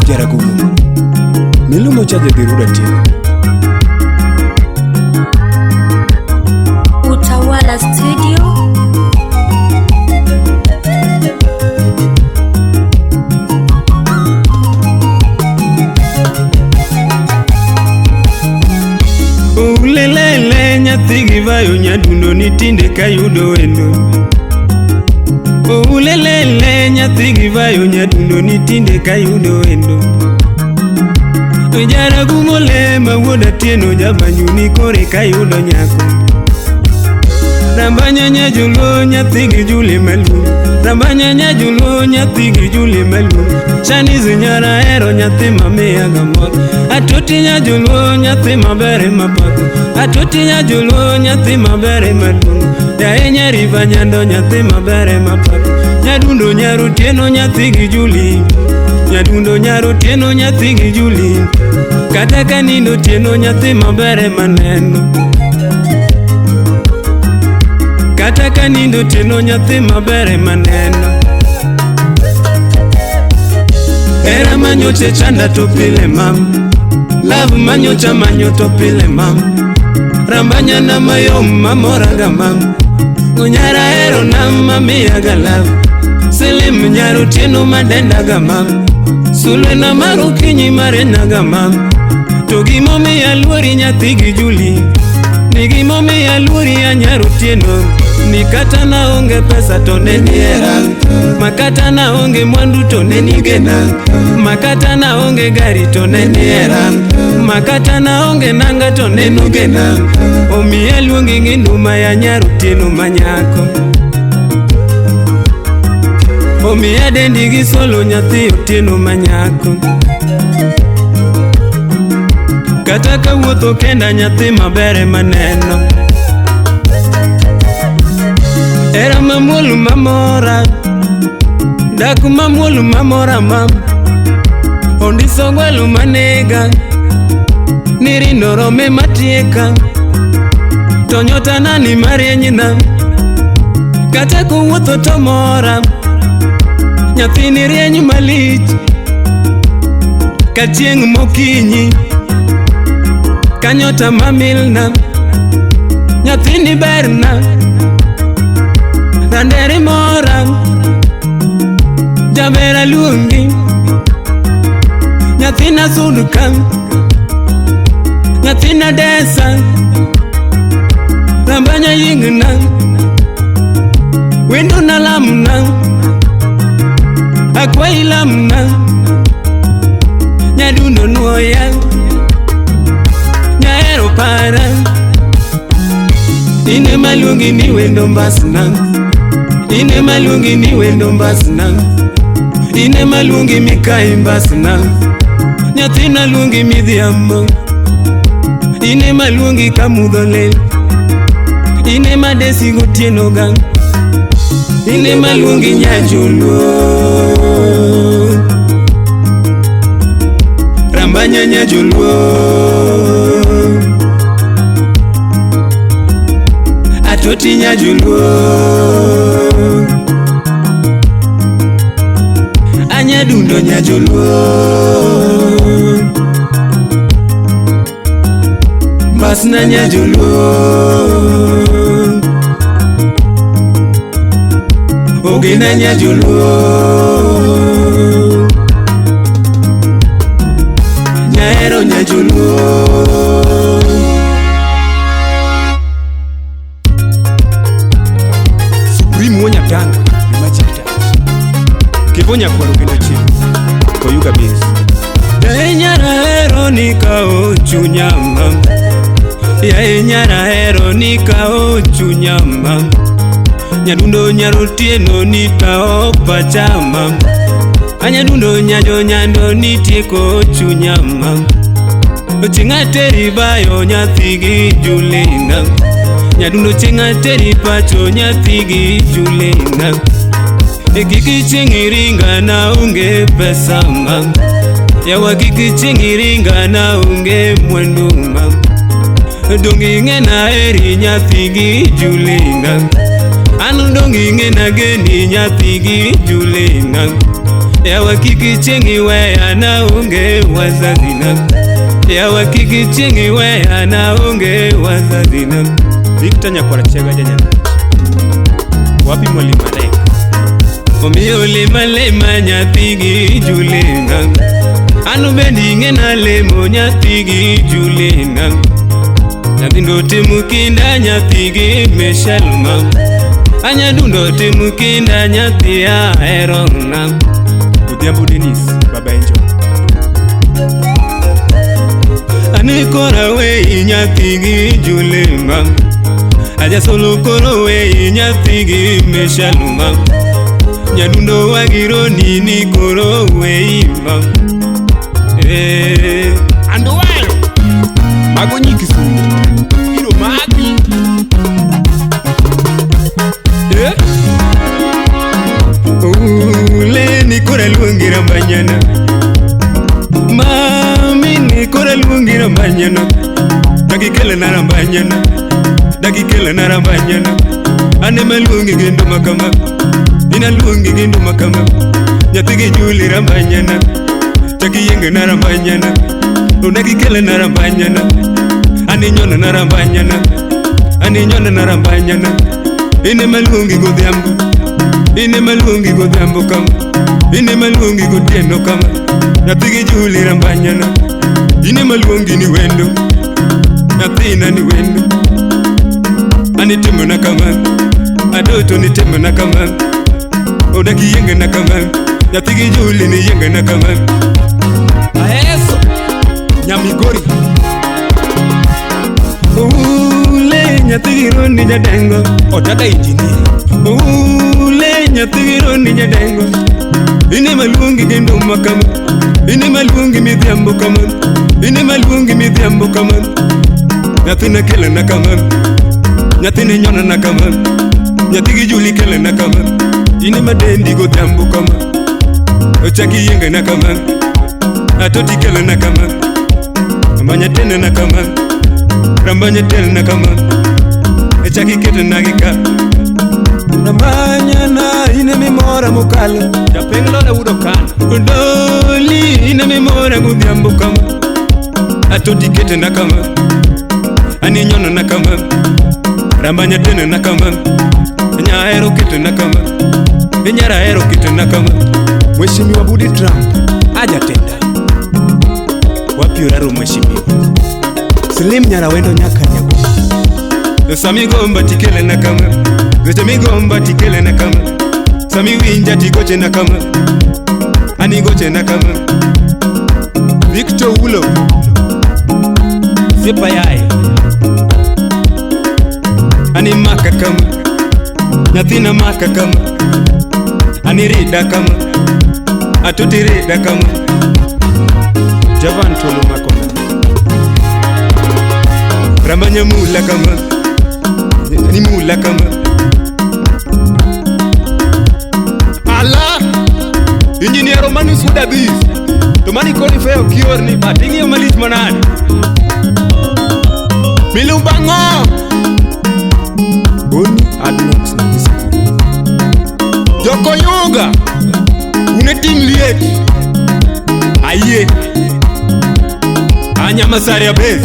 Jaragumo. Milumo cha jadhi ruda tieno. Utawala Studio. Ulelele nyathi gi vayo nyadundo ni tinde kayudo wendo. Ulelele nyathi gi vayo nyadundo ni tinde kayudo wendo. Jaragumo le ma wuod Atieno jabanyu ni kore kayudo nyako. Rambanya nyajolo nyathi gi Juli maluong. Rambanya nyajolo nyathi gi Juli maluong. Shanizi nyara hero nyathi mamiya ga mor. Atoti nyajolo nyathi maber ema pako. Atoti nyajolo nyathi maber ema duong'. Yaye nyariva nyando nyathi maber ema pako. Nyadundo nyarotieno nyathi gi Juli. Nyadundo nyarotieno nyathi gi Juli. Kata ka nindo otieno nyathi maber ema neno. Kata ka nindo otieno nyathi maber ema neno. Hera manyocha chanda to pile mam. Love manyocha manyo to pile mam. Rambanya na mayom mamora ga mam. Onyara hero na mamiya ga love. Selim nyaro tieno madenda ga mam. Sulwe na mar okinyi marena ga mam. To gimomiyo aluori nyathi gi Juli. Ni gimomiyo aluori anyar otieno. Ni kata naonge pesa to ne nihera. Makata naonge mwandu to ne nigena. Makata naonge gari to ne nihera. Makata naonge nanga to ne nugena. Omiyo aluongi gi nduma ya nyar otieno manyako. Omiyo adendi gi solo nyathi otieno manyako. Kata kawuotho kenda nyathi maber ema neno. Hera mamuol mamora, dak mamuol mamora mam. Ondiso gwelo manega, nirindo rome matieka. To nyota nani marienyna, kata kowuotho to mora. Nyathini rieny malich, ka chieng' mokinyi, ka nyota mamilna. Nyathini berna, randere mora, jaber aluongi. Nyathina sud ka, nyathina desa, rambanya yingna, wendo na lamna, akwayi lamna, nyadundo nuoya, nyahero para. In ema luongi ni wendo mbasna, in ema luongi ni wendo mbasna, in ema luongi mikayi mbasna, nyathina luongi midhiambo, in ema luongi kamudho lil, in ema desi gotieno ga, in ema luongi nyajolo. Rambanya nyajolo. Atoti nyajolo. Anyadundo nyajolo. Mbasna nyajolo. Ogena nyajolo. Nyahero nyajolo. Supreme wuo Nyatanga, The Magic Touch. Kevo nyakwaro kendo chieng'. Koyuga Bass. Yaye nyara hero ni kao chunya mam. Yaye nyara hero ni kao chunya mam. Nyadundo nyarotieno ni kao pacha mam. Anyadundo nyajo nyando ni tieko chunya mam. Chieng' ateri bayo nyathi gi Julina. Nyadundo chieng' ateri pacho nyathi gi Julina. E kik chieng' iringa na onge pesa mam. Yawa kik chieng' iringa na onge mwandu mam. Dong ing'e na heri nyathi gi Julina. An dong ing'e na geni nyathi gi Julina. Yawa kik chieng' iweya naonge wazazina. Yawa kik chieng' iweya naonge wazazina. Victor Nyakwar Chiega Janyakach. Wapi mwalimu Alek? Omiyo lema lema nyathigi Julina. An bende ing'ena lemo nyathigi Julina. Nyathindo timo kinda nyathigi Michelle ma. Anyadundo timo kinda nyathi aherona. Odhiambo Dennis, Baba Angel. Ani kora wei nyathigi Julima. Ajasolo koro wei nyathigi Michelle ma. Nyadundo wagironi ni koro wei ma. Eh. Anduwayo. Mago nyi Kisumu. Biro maki. Eh? Ule ni kora luongi rambanyana. Mami ni kora luongi rambanyana. Dagi kele na rambanyana. Dagi kele na rambanyana. Ane maluongi gi nduma kama. Ina luongi gi nduma kama. Nyathi gi Juli rambanyana. Chaki yienge na rambanyana. Onegi kele na rambanyana. Ani nyono na rambanyana. Ani nyono na rambanyana. Ine maluongi godhiambo. Ine maluongi godhiambo kama. Ine maluongi gotieno kama. Nyathi gi Juli rambanyana. Ine maluongi ni wendo. Nyathina ni wendo. Ani timona kama. Adoto ni timona kama. Odagi yienge na kama. Nyathi gi Juli ni yienge na kama. Aheso. Nyamigori. Ule nyathi gi Roni jadengo. Otada engineer. Ule nyathi gi Roni jadengo. Ine maluongi gi nduma kama. Ine maluongi midhiambo kama. Ine maluongi midhiambo kama. Nyathina kelena kama. Nyathina nyona na kama. Nyathi gi Juli kelena kama. Ine madendi godhiambo kama. Ochaki yienge na kama. Atoti kelena kama. Rambanya tena na kama. Rambanya tena na kama. Echaki ketena gi ka. Rambanya na ine mimora mokalo. Japeng loda wudo kana. Doli ine mimora godhiambo kama. Atoti ketena kama. Ani nyono na kama. Rambanya tena na kama. Nyahero ketena kama. Nyara hero ketena kama. Mheshimiwa Budi Trump hajatenda. Wapi oraro mheshimiwa? Slim Nyarawendo nyaka nyago. Sami gomba tikele na kama. Weche migomba tikele na kama. Sami winja tigoche na kama. Ani goche na kama. Victor Ulo. Sipa yae. Ani maka kama. Nyathina maka kama. Ani rida kama. Atoti rida kama. Javan Tolo Makona. Rambanya mula kama. Ni mula kama. Ala! Engineer Romanus Wudabis. To mani koni feo kiorni but ing'iyo malich manade. Milumbango! Boni Adnox na Kisikuru. Jokoyuga! Une tim liet. Ayie. Anyamasari abez.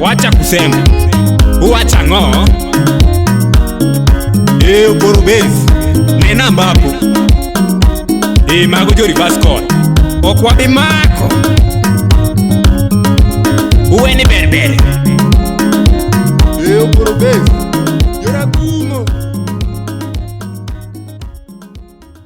Wacha kusema. Uwacha ng'o. Okoro base. Ne namba hapo. Mago jo reverse call. Ok wabi mako.